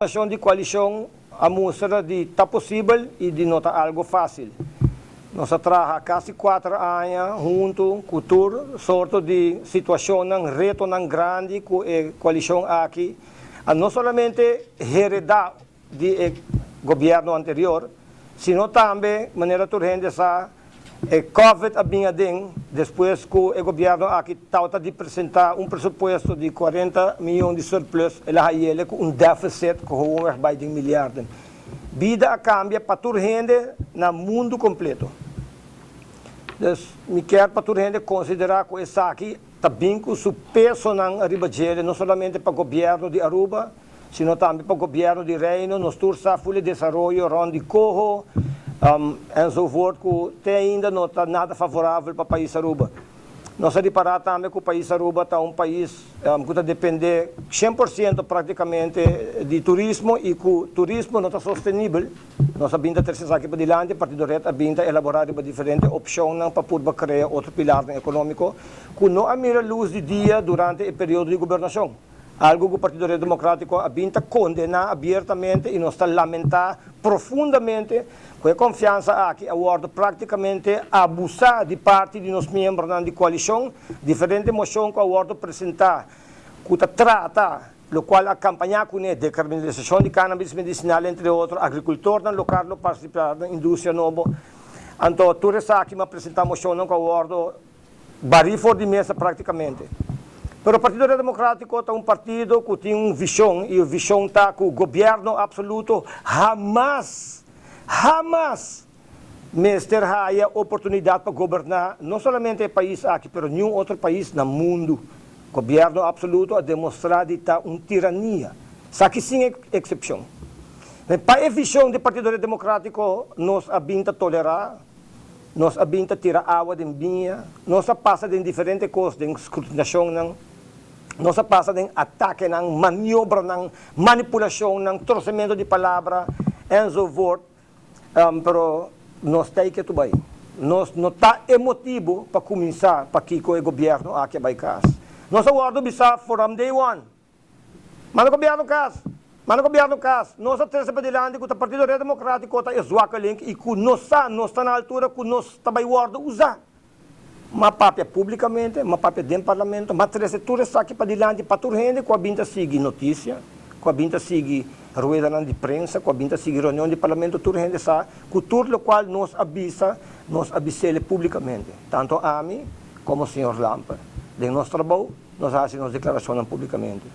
Formacion di coalicion a mustra di ta posibel y di no ta algo facil. Nos a traha casi 4 aña hunto cu tur sorto di situacion, retonan grandi cu e coalicion aki a no solamente hereda di e gobierno anterior, sino tambe, manera tur hende sa, e COVID a bin aden, despues cu e gobierno aki tabata di presenta un presupuesto di 40 miyon di surplus, el a hay'e cu un deficit cu gewoon bij di miljarden. Bida a cambia pa tur hende na mundo completo. Dus mi kier pa tur hende considera cu esaki tambe cu su pesonan ariba dje, no solamente pa gobierno di Aruba, sino tambe pa gobierno di Reino, nos tur sa full desaroyo rond di coho, enzovoort, cu te ainda no ta nada favorabel pa pais Aruba. Nos a ripara tambe cu pais Aruba ta un pais cu ta depende 100% practicamente di turismo y cu turismo no ta sostenibel. Nos a bin ta trece aki padilanti, Partido Red a bin ta elabora diferente opcion pa por crea otro pilar economico, cu no a mira luz di dia durante e periodo di gobernacion. Algo cu Partido Red Democratico a bin ta condena abiertamente y nos ta lamenta profundamente cu e confiansa aki a wordo practicamente abusa di parti di nos miembronan di coalicion, diferente mocion cu a wordo presenta, cu ta trata, locual a campaña cu e decriminalisacion di cannabis medicinal, entre otro, agricultornan local lo participa den industria nobo. Anto, tur esaki a presenta mocion cu a wordo bari for di mesa practicamente. Pero Partido Democratico ta un partido cu tin un vision y e vision ta cu gobierno absoluto hamas, hamas mester haya oportunidad pa goberna no solamente e pais aki, pero ningun otro pais na mundo. Gobierno absoluto a demostra di ta un tirania. Esaki sin excepcion. Pa e vision di Partido Democratico nos a bin ta tolera, nos a bin ta tira awa den biña, nos a pasa den diferente cos, den scrutinacionnan, nos a pasa den atakenan, maniobranan, manipulacionnan, trocemento di palabra, enzovoort. Pero nos ta cu bay. Nos no ta emotivo pa cuminsa pa kico e gobierno aki bay cas. Nos a wordo bisa from day one. Manda gobierno cas. Manda gobierno cas. Nos a trece padilanti cu e Partido Democratico ta zwakke link y cu nos ta na altura cu nos ta bay wordo usa. M'a papia publicamente, m'a papia den parlamento, m'a trece tur esaki padilanti pa tur hende cu a bin ta sigui noticia, cu a bin ta sigui rueda di prensa, cu a bin ta sigui reunion di parlamento, tur hende sa cu tur locual nos a bisa, nos a bis'e publicamente. Tanto ami como señor Lampe. Den nos trabou, nos a haci nos declaracion publicamente.